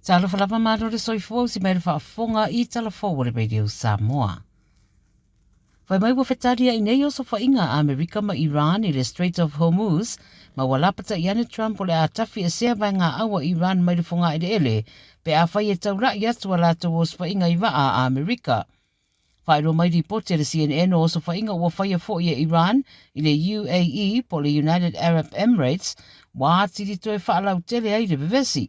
Talofa lava malo le soifua usi mai le faafofoga i tala fou a le Radio Samoa. Fai mai ua fetaliai nei osofaiga a Amerika ma Iran i le Strait of Hormuz ma ua lapata'i ane Trump o le a tafi esea vaegaau a Iran mai le fogaeleele pe afai e taula'i atu a latou osofaiga i vaa a Amerika. Faailoa mai lipoti a le CNN o osofaiga ua faia foi e Iran i le UAE po o le United Arab Emirates ua atili toe faalautele ai le vevesi.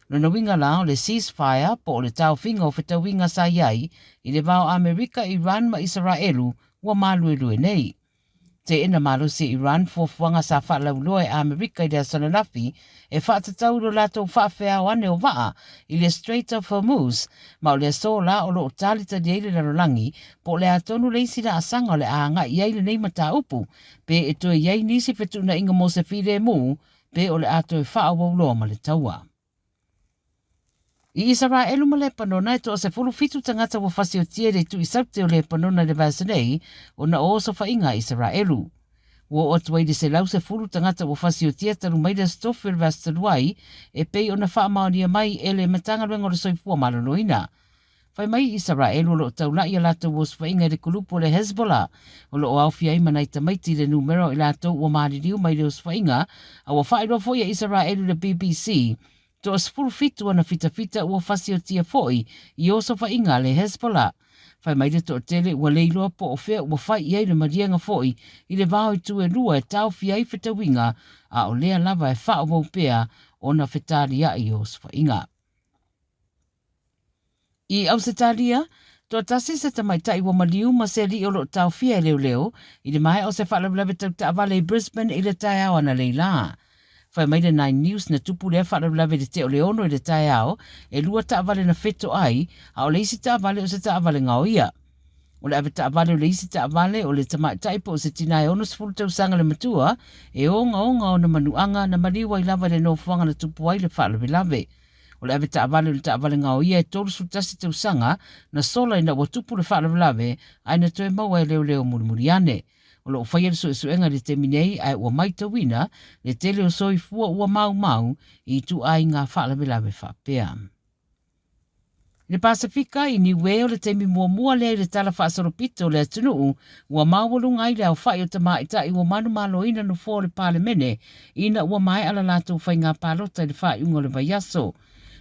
Lona uiga la o le ceasefire po o le taofiga o fetauiga sa i ai i le va o Amerika, Iran ma Isaraelu ua maluelue nei. Teena malosi e Iran fuafuaga sa faalauiloa e Amerika i le aso ananafi e faatatau i lo latou faafeao ane o vaa i le Strait of Hormuz, ma o le aso la o lo o talitali ai le lalolagi po o le a tonu le isi laasaga o le a agai i ai lenei mataupu, pe e toe i ai nisi fetuunaiga mo se filemu, pe o le a toe faaauau loa ma le taua. I Isaraelu ma Lepanona, e toa-17 tagata ua fasiotia i le itu i Saute o Lepanona i le vaiaso nei ona o osofaiga a Isaraelu. Ua oo atu ai i le 110 tagata ua fasiotia talu mai le Aso Tofi o le vaiaso talu ai, e pei ona faamaonia mai e le Matagaluega o le Soifua Maloloina. Fai mai Isaraelu o lo o taula'i a latou osofaiga i le kulupu o le Hezbollah, o lo o aofia ai ma nai tamaiti i le numera o i latou ua maliliu mai le osofaiga, a ua faailoa foi e Isaraelu i le BBC, toa 17 ana fitafita ua fasiotia foi i osofaiga a le Hezbollah. Fai mai le toatele ua le iloa po o fea ua fai i ai le maliega foi i le va o itu e lua e taofia ai fetauiga, a o lea lava e faaauau pea ona fetaliai osofaiga. I Ausetalia, toatasi se tamaitai ua maliu ma se alii o lo o taofia e leoleo i le maea o se faalavelave tau taavale i Brisbane i le taeao analeila. Fai mai le Nine News na tupu lea faalavelave i le tea o le ono i le taeao, e lua taavale na fetoai, a o le isi taavale o se taavale gaoia. O le avetaavale o le isi taavale o le tamaitai po o se tina e 60 tausaga le matua, e ogaoga ona manuaga na maliu ai lava i le nofoaga na tupu ai le faalavelave. O le avetaavale o le taavale gaoia e 31 tausaga na sola ina ua tupu le faalavelave ae na toe maua e leoleo mulimuli ane. O lo o faia le suesuega i le taimi nei ae ua maitauina le tele o soifua ua maumau i ituaiga faalavelave faapea. I le Pasefika, i Niue, o le taimi muamua lea i le tala faasolopito o le atunuu ua maualuga ai le aofai o tamaitai ua manumaloina nofoa o le Palemene ina ua maea la latou faiga palota i le faaiuga o le vaiaso.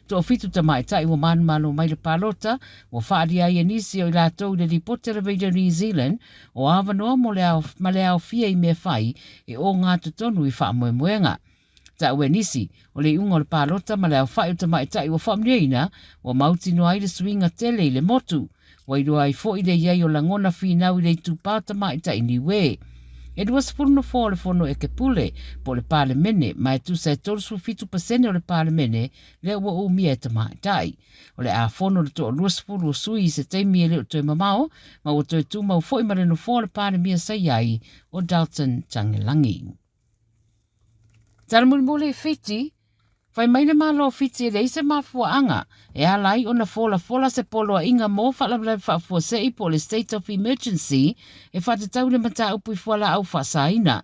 Toafitu tamaitai ua manumalo mai le palota, ua faaalia ai e nisi o i latou i le lipoti a le Radio New Zealand o avanoa mo le ma le aofia i mea fai e ogatotonu i faamoemoega. Ta'u e nisi, o le iuga o le palota ma le aofai o tamaitai ua faamanuiaina, ua mautinoa ai le suiga tele i le motu. Ua iloa ai foi le i ai o lagona finau i le itupa o tamaitai Niue. E 20 nofoa o le Fono Ekepule, po o le Palemene, ma e tusa e 37% o le Palemene lea ua umia e tamaitai. O le a fono le toa 20 o sui i se taimi e le o toe mamao, ma ua toe tumau foi ma le nofoa o le Palemia sa i ai, o Dalton Tagelagi. Tala mulimuli i Fiti, Fai mai le Malo o Fiti e leai se mafuaaga e ala ai ona folafola se poloaiga mo faalavelave faafuasei po o le State of Emergency e faatatau i le mataupu i fualaau faasaina.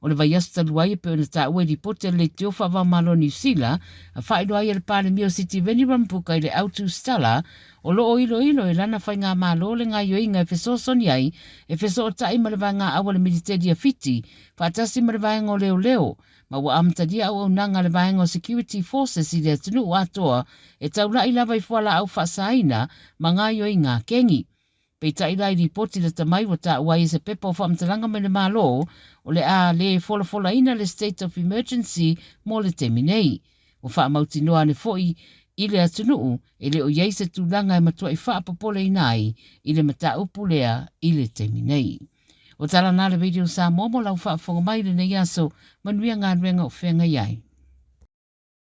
O le vaiaso talu ai e pei ona taua i lipoti a le Leitio Faava-o-Malo o Niu Sila a faailoa ai e le Palemia o Sitiveni Rambuka i le Autu Stala o lo o iloilo e lana faigamalo le gaioiga e fesoasoani ai e fesootai ma le vaegaau a le Militeli a Fiti faatasi ma le vaega o leoleo ma ua amatalia auaunaga a le vaega o Security Forces i le atunuu atoa e taula'i lava i fualaau faasaina ma gaoioiga a kengi. Peitai la i lipoti lata mai ua taua ai e se pepa o faamatalaga mai le Malo o le a le folafolaina le State of Emergency mo le taimi nei. Ua faamautinoa ane foi i le atunuu e le o i ai se tulaga e matuai faapopoleina ai i le mataupu lea i le taimi nei. O tala na le Radio Samoa mo lau faafofoga mai i lenei aso. Manuia galuega o feagai ai.